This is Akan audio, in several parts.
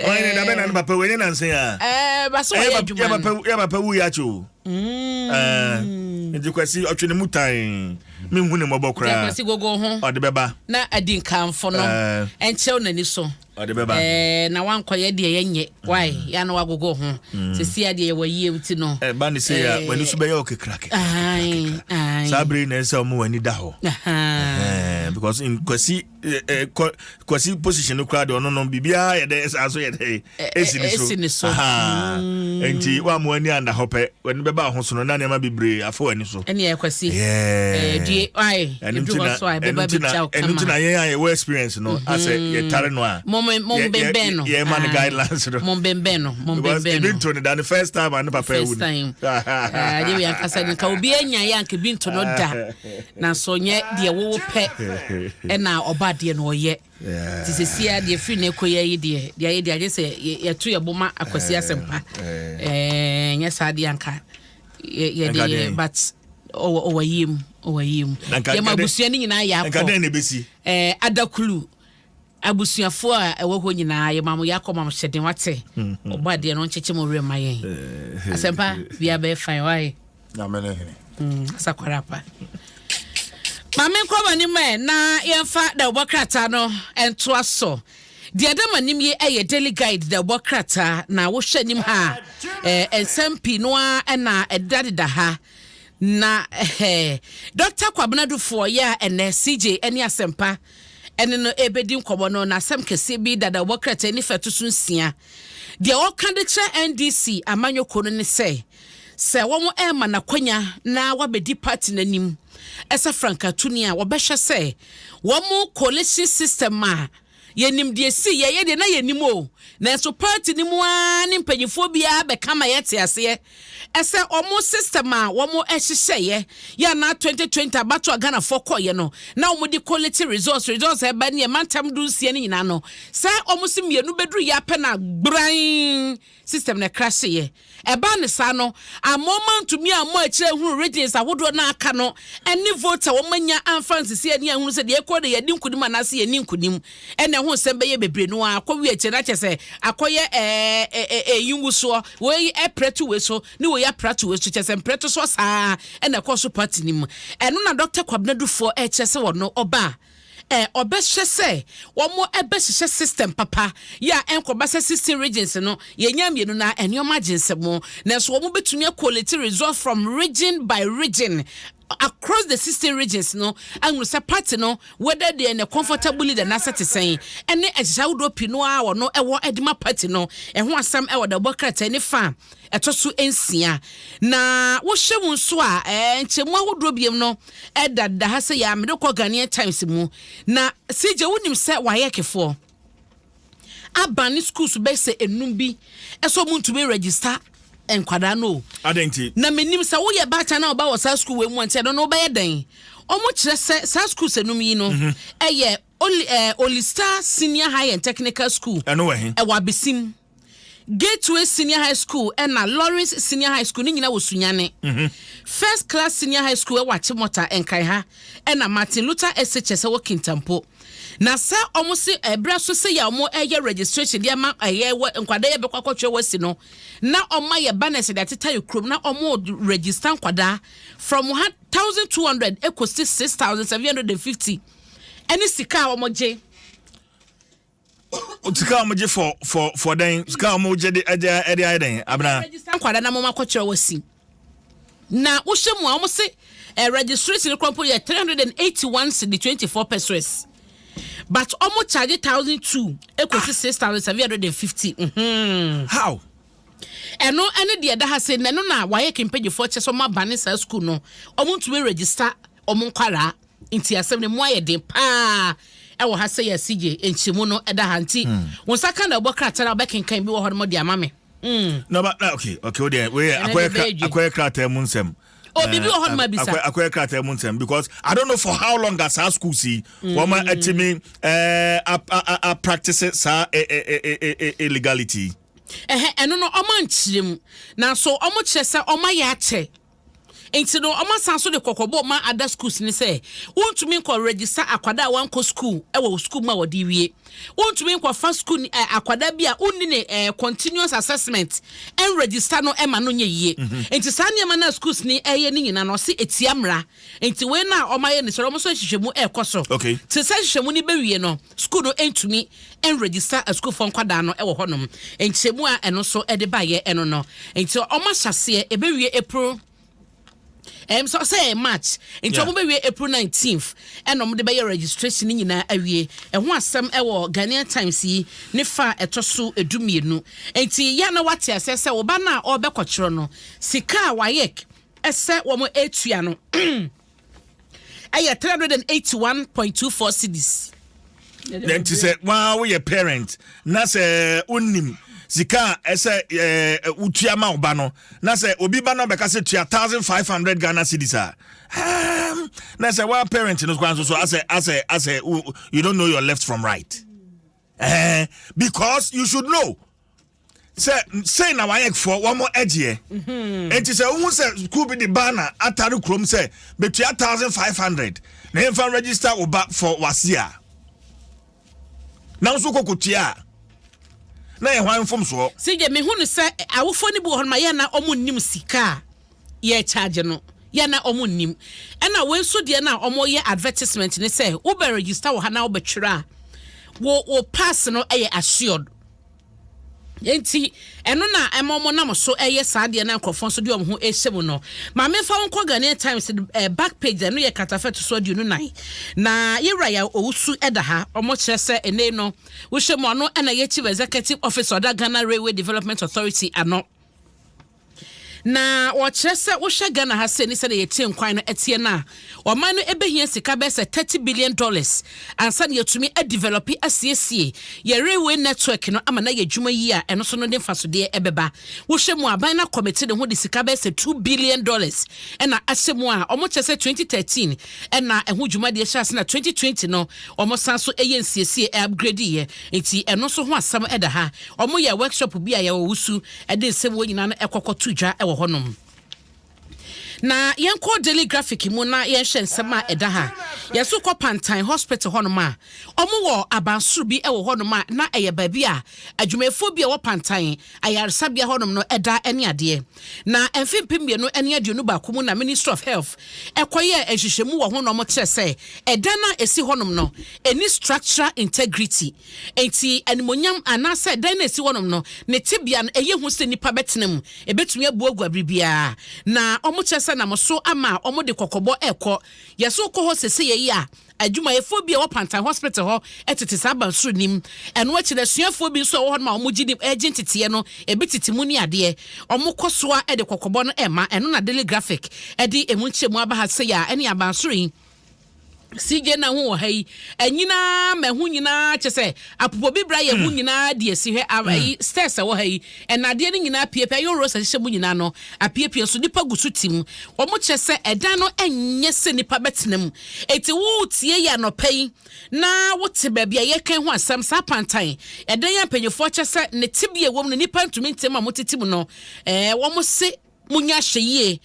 Ɔyɛ ne dabɛ na ne papa wei nansa a. Ɛɛ ba so wɔyɛ adwuma no. Yɛ papa wu yɛ akyɛ o. Ɛɛ nti Kwasi ɔtwe ne mu tan mi hu ne mmɔbɔ koraa. Kwasi gogo ho. Ɔde bɛba. Na adi nkanfo no ɛnkyɛw n'ani so. Ɔde bɛba. Ɛɛ na wankɔyɛ deɛ yɛnyɛ wae yɛ na wagogo ho. Sisi adeɛ yɛ wɔ yie ti no. Ɛba ne sɛ yɛ w'ani so bɛyɛ ɔkekra kekra. Saa bere na ɛsɛ ɔmo w'ani da hɔ. Because in Kwasi Kwasi position no koraa deɛ ɔno no biribiara yɛ dɛ saa so yɛ dɛ esi ne so. Esi ne so. Nti wa mo ani anda hɔ pɛ w'ani bɛba ho so no na nneɛma bebree afa w'ani so. Ɛne yɛ Kwasi. Due ayi edu hɔ so a ɛbɛba bi kyaw kama. Ɛno nti na yɛn a yɛwɔ experience no asɛ yɛtare no a. Mo bɛnbɛn no. Yɛ ma no guidelines no. Mo bɛnbɛn no. Mo bɛnbɛn no. Ebi nto ne da ne first time a ne papa ewu. First time. Adeɛ wei ankasa nka obi anya yɛ anka bi nto no da. Nanso nyɛ deɛ wowo pɛ ɛna ɔba deɛ na ɔyɛ. Nti sɛsi a deɛ firi na ɛkɔ yɛ yi deɛ deɛ ayɛ deɛ agye sɛ yɛto yɛ bo ma Akwasi Asɛmpa. Nyɛ saa deɛ anka yɛde yɛ but ɔwɔ yie mu ɔwɔ yie mu. Yɛma abusua no nyinaa yɛ akɔ. Nka dɛn na ɛbɛsi? Adakulu abusuafoɔ a ɛwɔ hɔ nyinaa yɛma mo yɛ akɔ ma mo hyɛden wate. Ɔbɔ adeɛ no nkyekye mo werɛ ma yɛn. Asɛmpa bia bɛyɛ fine why? Nyame ne hene. Asakwara pa. Maame nkɔ m'anim ɛ na yɛmfa dawubɔ krataa no ntoa so. Deɛ ɛda m'anim yi yɛ Daily Guide dawubɔ krataa na wohwɛ anim ha a nsɛm pii no ara na ɛdedadeda ha. Na Dɔkta Kwabena Dufoɔ yɛ a ɛnɛ CJ ne Asɛmpa ɛne no ɛrebɛdi nkɔmmɔ no n'asɛm kɛseɛ bi da dawubɔ krataa nifa ɛto so nsia. Deɛ ɔka de kyerɛ NDC amanyɔkuo no ne sɛ Sɛ wɔrema no akwanya na wabɛdi party no anim sɛ frankatuni a, wɔbɛhwɛ sɛ wɔn coalition system a yɛnim deɛ ɛsii yɛ, yɛ deɛ na yɛnim o, nanso party no mu ara ne mpanyinfoɔ biara bɛka ma yɛte aseɛ sɛ wɔn system a wɔn hyehyɛeɛ yɛ anaa 2020 abato a Ghanafoɔ kɔeɛ no na wɔn de collate results, results a ɛba ne yɛ mantam 16 no nyinaa no sɛ wɔn se mmienu bɛduru yɛ apɛ na gbran system no crasheeɛ. Ɛbaa no saa no, amma wɔantumi ammɔ akyire anhunu regions ahodoɔ no a aka no ne votes a wɔanya amfa ansisi ani anhunu sɛ deɛ ɛrekɔ no yɛadi nkunim anaasɛ yɛnni nkunim. Ɛna ɛho nsɛm bɛyɛ bebree no ara kɔwie akyire no akyɛ sɛ akɔyɛ ɛɛ ɛyi ngusoɔ, wei ɛprɛ to wei so ne wei apra to wei so, kyerɛ sɛ mprɛ to soɔ saa ɛna ɛkɔɔ so party no mu. Ɛno na Dɔkta Kwabena Dufoɔ ɛrekyerɛ sɛ ɔno ɔba a, ɛ ɔbɛhwɛ sɛ wɔbɛhyehyɛ system papa yɛ a ɛnkɔba sɛ 16 regions no yɛnya mmienu na nneɛma agye nsam nanso wɔbɛtumi acollate result from region by region across the 16 regions no ahunu sɛ party no whether they are in a comfortable leader anaasɛ te sɛn ɛne nhyehyɛ ahodoɔ pii no a wɔno ɛwɔ de ma party no ɛho asɛm ɛwɔ dawubɔ krataa ne fa ɛtɔ so nsia. Na wohyɛ mu nso a, ɛɛ nkyɛmu ahodoɔ biom no ɛda da ha sɛ yɛ a mede kɔ Ghanaian Times mu. Na CJ wonim sɛ wayɛkefoɔ aba ne schools bɛyɛ sɛ enum bi ɛsɛ ɔmo ntumi register nkwadaa no o. Adɛn nti? Na menim sɛ woyɛ baatan na ɔba wɔ saa school wei mu a nti ɛno no wobɛyɛ dɛn? Ɔmo kyerɛ sɛ saa schools enum yi no ɛyɛ Oli ɛɛ Olistar Senior High and Technical School. Ɛno wɔ he? Ɛwɔ Abesim. Gateway Senior High School ɛna Lawrence Senior High School ne nyinaa wɔ Sunyani. First Class Senior High School ɛwɔ Achimota, Nkran ha, ɛna Martin Luther SHS ɛwɔ Kintampo. Na sɛ wɔn se ɛbrɛ so sɛ yɛ a wɔn ɛyɛ registration de ama ɛyɛ wɔ nkwadaa yɛ bɛkɔ akɔtwerɛ wɔ asi no, na wɔn ayɛ banners de atetare kurom na wɔn register nkwadaa from 1,200 ɛkɔsi 6,750 ɛne sika a wɔn gye. Sika a wɔgye for dɛn? Sika a wɔgye de ɛde ɛde ayɛ dɛn abena? Register nkwadaa na wɔn akɔkyerɛ wɔ si. Na wohyɛ mu a wɔn se eh, registration kora mpo yɛ 381 cedi 24 pesewas. But wɔn charge 1,002 ekosi 6,750. Mm-hmm. How? Ɛno ɛne deɛ ɛda ha se na ɛno na wɔayɛ kempagyefoɔ kyɛ sɛ wɔn aba ne saa school no wɔn ntumi register wɔn nkwadaa. Nti asɛm no mu ayɛ den paa ɛwɔ ha sɛ yɛ CJ nkyerɛmu no ɛda ha nti hmm. wo nsa ka na ɛbɔ krataa na wobɛkenkan bi wɔ hɔ no mɔde ama me. Hmm. No, but okay, okay, wei yɛ akɔyɛ krataa mu nsɛm. Oh, biribi wɔ hɔ no ma bisa. Akɔyɛ krataa mu nsɛm because I don't know for how long as saa school si wɔn mm. atumi ɛɛ a a practice saa illegality. Ɛhɛ ɛno no ɔmo ankyerɛ mu nanso ɔmo kyerɛ sɛ ɔmo ayɛ akyɛ. Nti no ɔmo asan so de kɔkɔbɔ ma other schools ni sɛ wontumi nkɔ register akwadaa a wankɔ school ɛwɔ school mu a wɔde wie. Wontumi nkɔfa school ɛ akwadaa bi a wonni ne continuous assessment ɛn register no ɛma no nyɛ yie. Nti saa nneɛma no a schools ni ɛyɛ ne nyinaa no, ɔsi etia mmara. Nti wei na ɔmo ayɛ ne sɛ ɔmo nso nhwehwɛmu ɛɛkɔ so. Te sɛ nhwehwɛmu no bɛwie no, school no ntumi ɛnregister asukuufoɔ nkwadaa no ɛwɔ hɔnom. Nkyɛmu a ɛno nso ɛde baayɛ ɛno no, nti ɔmo ahyɛseɛ ɛbɛwie April so sɛ ɛyɛ March, nti ɔmo bɛwie April 19th ɛna ɔmo de bɛyɛ registration ne nyinaa awie. Ɛho asɛm ɛwɔ Ghanaian Times yi ne fa a ɛtɔ so 12. Nti yɛn na wate asɛ sɛ ɔba no a ɔrebɛkɔkyerɛ no, sika a WAEC ɛsɛ wɔn etua no ɛyɛ 381.24 cedis. Nti sɛ waa woyɛ parent na sɛ wonim sika a ɛsɛ wotua ma wo ba no, na sɛ obi ba no bɛka sɛ tua 1500 Ghana cedis a, na sɛ waa parent no kwan so so asɛ you don't know your left from right, because you should know sɛ sei na WAEC foɔ wɔn agyeɛ. Nti sɛ wohu sɛ school bi de banner atare kurom sɛ betua 1500 na yɛmfa register wo ba for WASSCE a, na nso kɔkɔtua a, na yɛ hwan mfomsoɔ? Sigye, mehu no sɛ awofoɔ no bi wɔ hɔ no ma yɛ na ɔmo nnim sika a yɛkyagye no, yɛ na ɔmo nnim. Ɛna wei nso deɛ no a ɔmo yɛ advertisement ne sɛ wobɛ register wɔ ha na wobɛtwerɛ a, wo pass no ɛyɛ assured. Nti ɛno na ɛma ɔmo nam so ɛyɛ saa deɛ, na nkurɔfoɔ nso de ɔmo ho ɛhyɛ mu no. Maame, fa wɔn kɔ Ghanaian Times back page. Ɛno yɛ katafɛ to so 24, na yɛwura yɛ Owusu ɛda ha. Ɔmo kyerɛ sɛ ɛnɛ no wohyɛ mu, ɔno ɛna yɛ Chief Executive Officer ɔda Ghana Railway Development Authority ano, na wɔkyerɛ sɛ wohwɛ Ghana ha sɛ ni sɛdeɛ yɛtie nkwan no ɛteɛ no a, ɔman no ɛbɛhia sika bɛyɛ sɛ $30 billion ansa na yɛtumi adevelop asiesie yɛ railway network no ama na yɛ adwuma yi a ɛno so no de mfasodeɛ ɛbɛba. Wohwɛ mu, aban no akɔmete ne ho de sika bɛyɛ sɛ $2 billion ɛna ahyɛ mu a ɔmo kyerɛ sɛ 2013 ɛna ɛho dwumadeɛ hyɛ ase, na 2020 no ɔmo san so ɛyɛ nsiesie, upgrade yɛ. Nti ɛno nso ho asɛm ɛda ha. Ɔmo yɛ workshop bi a yɛwɔ Wusu ɛde nsɛm wɔ nyinaa no ɛkɔkɔ to dwa ɛwɔ hɔnom. Na yɛnkɔ Daily Graphic mu na yɛnhwɛ nsɛm a ɛda ha. Yɛso kɔ Pantan Hospital hɔnom a ɔmo wɔ abansoro bi wɔ hɔnom a na ɛyɛ baabi a adwumayɛfoɔ bi a ɛwɔ Pantan ayaresabea hɔnom no ɛda ne adeɛ. Na mfe 2021 mu na Ministry of Health ɛkɔyɛ nhwehwɛmu wɔ ho na ɔmo kyerɛ sɛ ɛdan no a ɛsi hɔnom no ɛni structural integrity. Nti animonyam anaasɛ ɛdan no a ɛsi hɔnom no ne tebea no ɛyɛ hu sɛ nipa bɛtena mu, ɛbɛtumi abu agu abere biara. Na ɔmo kyerɛ sɛ nam so ama ɔmo de kɔkɔbɔ ɛkɔ. Yɛso kɔ hɔ sese yɛ yi a, adwumayɛfoɔ bi a ɛwɔ Pantan Hospital hɔ ɛtete saa abansoro nim. Ɛno akyi no, asuafoɔ bi nso a ɛwɔ hɔ nom a wɔn gye ɛgye nteteɛ no ebi tete mu ne adeɛ. Wɔn kɔ so a ɛde kɔkɔbɔ no ɛma. Ɛno na Daily Graphic ɛde emu nkyɛn aba ha sɛ yɛ a ɛne abansoro yi CJ na ho wɔ ha yi ɛnyinaa ma ɛho nyinaa kyɛ sɛ apopɔ bibira yɛ ho nyinaa de asi hwɛ ayi stairs ɛwɔ ha yi, ɛnadeɛ no nyinaa piepie, ayɛ rose ahyehyɛ mu nyinaa no apiepie so, nipa gu so ti mu. Wɔn kyerɛ sɛ ɛdan no ɛnyɛ sɛ nipa bɛtena mu. Eti wotie yɛ anɔpɛ yi na wote baabi a yɛka ho asɛm saa Pantan ɛdan yɛ, mpanyinfoɔ kyɛ sɛ ne ti bi a ɛwɔ mu no nipa ntumi ntɛm a wɔtete mu no, wɔn se munya ahyɛ yie.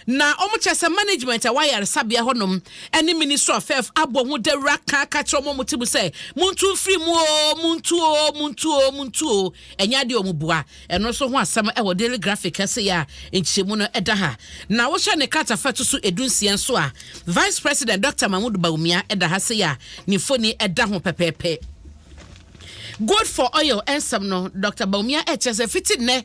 Na wɔn kyerɛ sɛ management a wɔayɛ aresabea hɔnom ne Ministry of Health abɔ ho dawura ka kyerɛ wɔn a wɔte mu sɛ muntu mfiri mu o, muntu o, muntu o, muntu o. Ɛnyɛ adeɛ wɔn bua. Ɛno nso ho asɛm ɛwɔ Daily Graphic ɛsɛ yɛ a nkyɛmu no ɛda ha. Na wɔhyɛ ne kratafa to so 16 nso a, Vice President Dr Mahmood Bawumia ɛda ha sɛ yɛ a ne mfoni ɛda ho pɛpɛɛpɛ. Gold for oil nsɛm no, Dr Bawumia ɛkyerɛ sɛ fiti nnɛ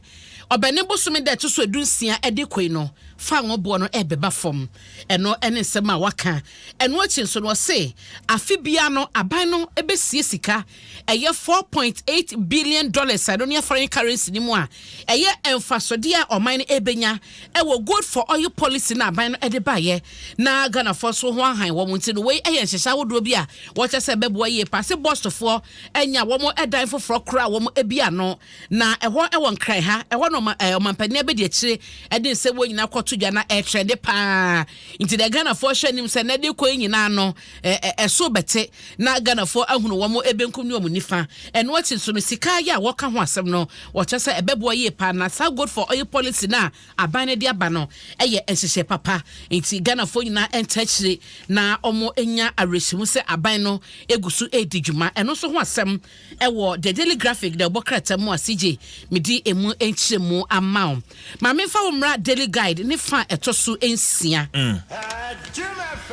ɔbɛne bosome dɛ ɛto so 16 ɛde kɔi no, fa boɔ no ɛbɛba fam. Ɛno ɛne nsɛm a waka. Ɛno akyi nso no, ɔse afe bia no aban no ɛbɛsie sika ɛyɛ $4.8 billion. Ɛno ne foreign currency no mu a ɛyɛ mfasodeɛ a ɔman no ɛbɛnya ɛwɔ gold for oil policy na aban no ɛde baeɛ na Ghanafoɔ so ho ahan wɔn. Nti no wei ɛyɛ nhyehyɛ ahodoɔ bi a wɔkyɛ sɛ ɛbɛboa yie paase bɔsfoɔ ɛnya wɔn. wɔn dan foforɔ koraa a wɔn abi ano, na ɛhɔ wɔ Nkran ha, ɛhɔ na ɔma, eh, ɔmampanin abadiakyire de nsɛm wɔ nyinaa kɔto dwa na ɛretrɛnde paa. Nti deɛ Ghanafoɔ hwɛ anim sɛ na ɛde kɔ yi nyinaa no, ɛso bɛte na Ghanafoɔ ahunu wɔn benkum ne wɔn nifa. Ɛno akyi nso no, sika yɛ a wɔka ho asɛm no, wɔkyerɛ sɛ ɛbɛboa yie paa na saa gold for oil policy no a aban no de aba no yɛ nhyehyɛe papa. Nti Ghanafoɔ nyinaa nta akyire na wɔnya awerɛhyɛmu sɛ aban no gu so redi dwuma. Ɛno nso ho asɛm wɔ The Daily Graphic da ɛbɔ krataa mu a CJ mede emu nkyerɛmu ama wo. Ma memfa wo mmra Daily Guide ne fa a ɛtɔ so nsia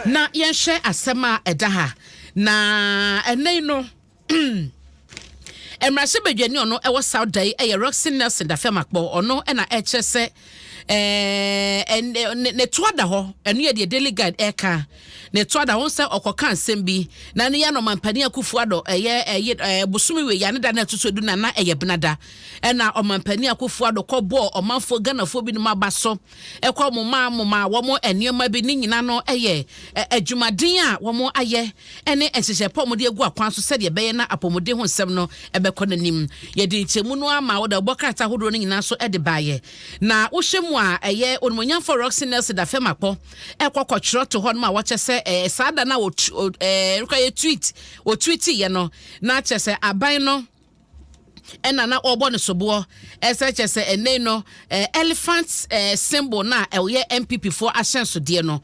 na yɛnhwɛ asɛm a ɛda ha. Na ɛnnɛ yi no, Mmarahyɛbadwani ɔno ɛwɔ South da yi ɛyɛ Rockson Nelson Dafeamakpɔ. Ɔno ɛna ɛkyerɛ sɛ ɛɛ ne to ada hɔ. Ɛno yɛ deɛ Daily Guide ɛka. Ne to ada hɔ sɛ ɔkɔka nsɛm bi na ne yɛ no ɔmampanin Akufo Addo ɛyɛ ɛyɛ ɛɛ bosome wei ya ne da na ɛto so du na na ɛyɛ benada ɛna ɔmampanin Akufo Addo kɔ bɔɔ ɔmanfoɔ Ghanafoɔ binom aba so ɛkɔ moma moma wɔn nneɛma bi ne nyina no ɛyɛ adwumaden a wɔn ayɛ ne nhyehyɛe pa a wɔde agu akwan so sɛdeɛ ɛbɛyɛ na apɔmuden ho nsɛm no bɛkɔ n'anim. Yɛde nkyɛmu no ara maa wɔde bɔ krataa ahodoɔ no nyinaa so de baeɛ. Na wohwɛ mu a, ɛyɛ Onimuonyamfoɔ Rockson Nelson Dafemakpɔ ɛkɔ kɔtwerɛ to hɔ nom a wɔkyɛ sɛ ɛɛ saa da no a wɔtu ɛɛ yɛ tweet wɔtweetiiɛ no na kyerɛ sɛ aban no ɛna na ɔrebɔ no soboɔ ɛsɛ kyɛ sɛ ɛnɛ no elephant symbol no a ɛyɛ NPP foɔ ahyɛnsodeɛ no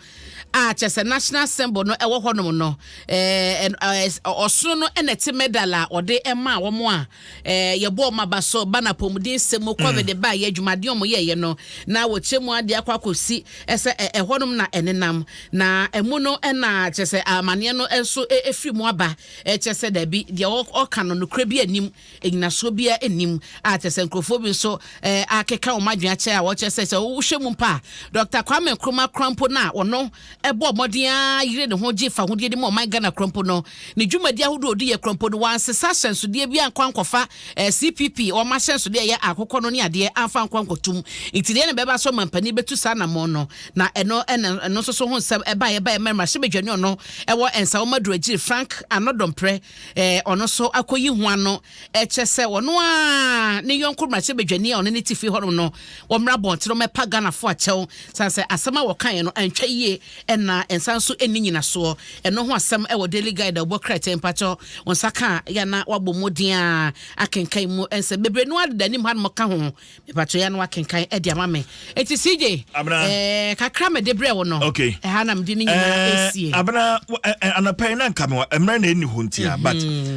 a kyɛ sɛ national symbol no ɛwɔ hɔnom no ɔsono no ɛna ɛte medal a ɔde ɛma wɔn a yɛbɔ wɔn aba so ba na apɔmuden nsɛm mu covid mm. ba yɛ adwumaden wɔn yɛyɛ no na wɔkyɛ mu adeɛ akɔ akɔsi ɛsɛ ɛhɔnom na ɛnenam na ɛmu no ɛna kyɛ sɛ amaneɛ no nso ɛfiri mu aba Ɛkyerɛ sɛ dabi, deɛ ɔka no nokorɛ bi nnim, nnyinasoɔ biara nnim, a kyerɛ sɛ nkurɔfoɔ bi nso akeka wɔn adwene akyɛ a wɔkyerɛ sɛ sɛ wohwɛ mu mpo a, Dɔkta Kwame Nkrumah koraa mpo no a ɔno bɔɔ mmɔden ara yere ne ho gye fahodie de ma ɔman Ghana koraa mpo no, ne dwumadi ahodoɔ a ɔdi yɛ koraa mpo no, wansesa ahyɛnsodeɛ bi ankɔ ankɔfa CPP wɔn ahyɛnsodeɛ a ɛyɛ akokɔ no ne adeɛ amfa ankɔ ankɔtum. Nti deɛ na ɛbɛba sɛ ɔmampanin bɛtu saa anammɔn no, Na ɛno na ɛno nso so ho nsɛm ɛbaeɛ ɛbaeɛ ma mmarahyɛbadwani ɔno ɛwɔ Nsawam Aduagyiri Frank Anɔdɔmprɛ ɛɛ ɔno nso akɔyi ho ano ɛkyɛ sɛ ɔno a ne yɔnko mmarahyɛbadwani a ɔno ne te fie hɔnom no wɔmmra abɔnten ɔmmɛpa Ghanafoɔ akyɛw sane sɛ asɛm a wɔkaeɛ no antwa yie ɛna nsa nso ɛnni nyinasoɔ. Ɛno ho asɛm ɛwɔ Daily Guide a wɔbɔ krataa mpakyɛw wɔn nsa ka a yɛ na wabɔ mmɔden a akenkan mu nsɛm bebree no adeda anim hanom ka ho. Mepatro ya no akenkan de ama me. Eti CJ, Abena. Eh, kakra mede brɛ wo no. Okay. Ɛha na mede ne nyinaa eh, esie. Abena, eh, eh, anɔpa yi na nka me mmerɛ na ɛnni hɔ ntia, mm -hmm. but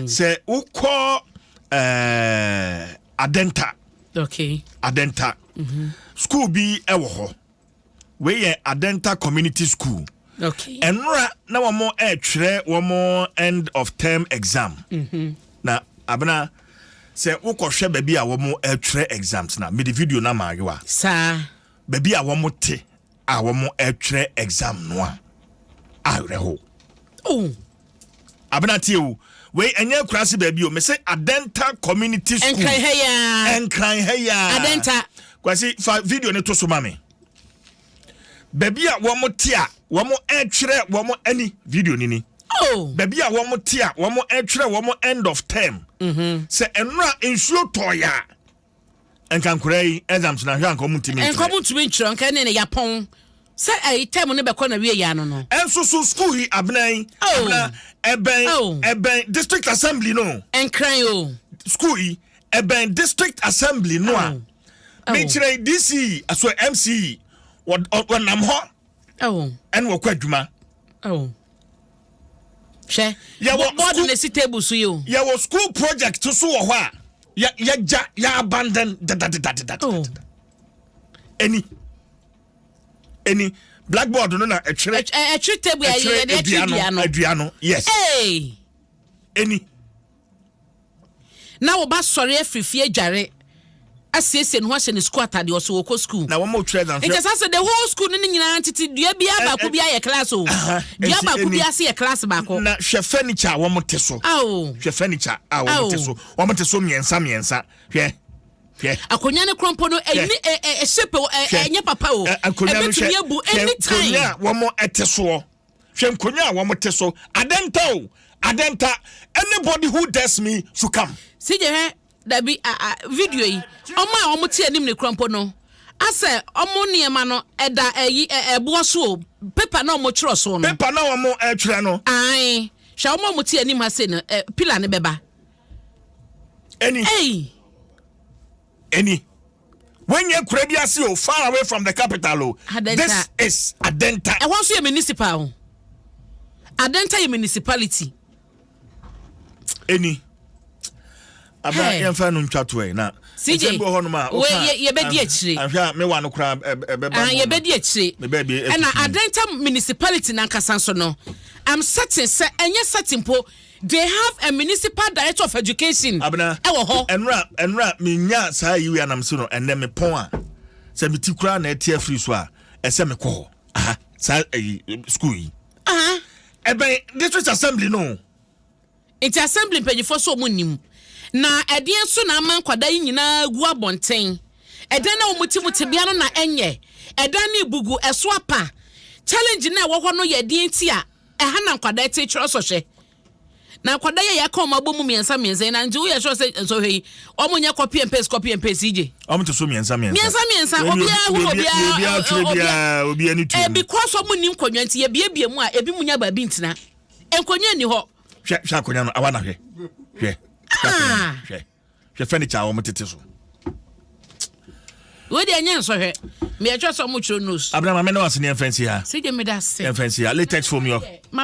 sɛ wokɔ eh, Adenta. Okay. Adenta. Mm -hmm. School bi ɛwɔ hɔ. Wei yɛ Adenta Community School. Okay. Ɛnora na wɔn ɛretwerɛ wɔn end of term exam. Mm -hmm. Na abena sɛ wokɔhwɛ baabi a wɔn ɛretwerɛ exams na mede video na maa ayewa. Saa. Baabi a wɔn te a wɔn ɛretwerɛ exam no a awerɛho. Oh. Abena tie o. Wei ɛnyɛ akurase baabi o. Mese Adenta Community School. Nkran ha yaa. Nkran ha yaa. Adenta. Kwasi fa video ne to so ma me. Baabi a wɔn te a wɔn ɛtwerɛ wɔn ani video ni ni. Oh. Baabi a wɔn te a wɔn ɛtwerɛ wɔn end of term. Mm -hmm. Sɛ ɛnora nsuo tɔɔ ya. Nka nkwadaa yi exams na hwɛ anka wɔn ntumi ntwerɛ. Nka wɔn ntumi ntwerɛ nka ne ne yapɔn sɛ ɛyi term no bɛkɔ na wie ya no no. Ɛnso so school yi abena yi. Oh. Abena ɛbɛn oh. ɛbɛn district assembly no. Nkran o. School yi ɛbɛn district assembly no a. Oh. Oh. Mekyerɛ DC aso MC wɔnam hɔ. Oh. Ɛna wɔkɔ adwuma. Oh. Hwɛ. Yɛwɔ board na esi table so yi o. Yɛwɔ school project so wɔ hɔ a yɛ yɛgya yɛ abandon dadadadadada. Oh. Ɛni ɛni blackboard no na ɛtwerɛ. Ɛtwerɛ table yɛ yɛ de ɛtwerɛ dua no. Dua no yes. Hey. Ɛni. Na wo ba sɔre afiri fie adware asiesie ne ho ahyɛ ne sukuu atadeɛ ɔso wɔkɔ sukuu. Na wɔn otwerɛ dan Nkyɛ saa sɛ the whole school no ne nyinaa tete dua biara baako biara yɛ class o. Dua baako biara se yɛ class baako. Na hwɛ furniture a wɔn te so. Ao. Hwɛ furniture a wɔn te so. Wɔn te so mmiɛnsa mmiɛnsa. Hwɛ. Hwɛ. Akonnwa no korɔ mpo no ɛni ɛ ɛ shape ɛ ɛnyɛ papa o. Akonnwa no hwɛ. Ɛbɛtumi abu anytime. Hwɛ nkonnwa a wɔn te soɔ. Hwɛ nkonnwa a wɔn te so. Adɛntɛ o. Adenta, anybody who dares me should come. CJ, hwɛ, dabi, a a video yi, ɔmo a ɔmo te anim ne kura mpo no, asɛ ɔmo nneɛma no ɛda ɛyi ɛboɔ so o, paper na ɔmo twerɛ so no. Paper na wɔn ɛtwerɛ no. Ae, hwɛ ɔmo a ɔmo te anim ha sei no, pillar ne bɛba. Ɛni. Ei. Ɛni. Wɔnyɛ kura bi ase o, far away from the capital o. Adenta. This is Adenta. Ɛhɔ nso yɛ municipal o. Adenta yɛ municipality. Ɛni. Abra, Hey. yɛmfa no ntwa toɛ na CJ, nsɛm bi wɔ hɔnom a wei woka yɛbɛdi akyire. Ahwɛ a mewa no koraa ɛbɛba Ah, mu no. yɛbɛdi akyire. Me baabi Ɛna atutu. Adenta municipality nankasa nso no, I'm certain sɛ, ɛnyɛ certain po, they have a municipal director of education Abena, ɛwɔ hɔ. Ɛnora menya saa yiwi anam so no, ɛnɛ mepɔn a sɛ meti koraa na ɛte afiri so a, ɛsɛ mekɔ hɔ aha saa ɛyi school yi. Ɛbɛn district assembly no. Nti assembly mpanyinfoɔ so ɔmo nim na ɛdeɛ nso na ama nkwadaa yi nyinaa gu abɔnten. Ɛdan na wɔn ti mu tebea no na ɛnyɛ ɛdan ne bugu ɛso apa. Challenge na ɛwɔ hɔ no yɛ ɛdeɛ nti a ɛha na nkwadaa te twerɛ sɔhwɛ na nkwadaa yɛ yɛaka wɔn abɔ mu mmiɛnsa mmiɛnsa yi na nti woyɛ sure sɛ nsɔhwɛ yi wɔn nyɛ copy and paste, copy and paste yi gye. Ɔmo te so mmiɛnsa mmiɛnsa. Mmiɛnsa mmiɛnsa, obiara hu obiara. Obiara twerɛ biara, obiara ni tuo mu. Because wɔn ni nkonnwa nti yɛbiebie mu a, ebi mu nya baabi ntena, nkonnwa ni hɔ. Hwɛ, hwɛ akonnwa no awa na hwɛ, hwɛ, hwɛ akonnwa no, hwɛ, hwɛ furniture a wɔn tete so. Wei deɛ ɛnyɛ nsɔhwɛ, meyɛtwerɛ sɛ ɔmo twerɛ nose. Abena, maame ne wase ne yɛmfa nsi ha. Sɛ gye, meda ase. Yɛmfa nsi ha. Latex foam yɔ. Ma.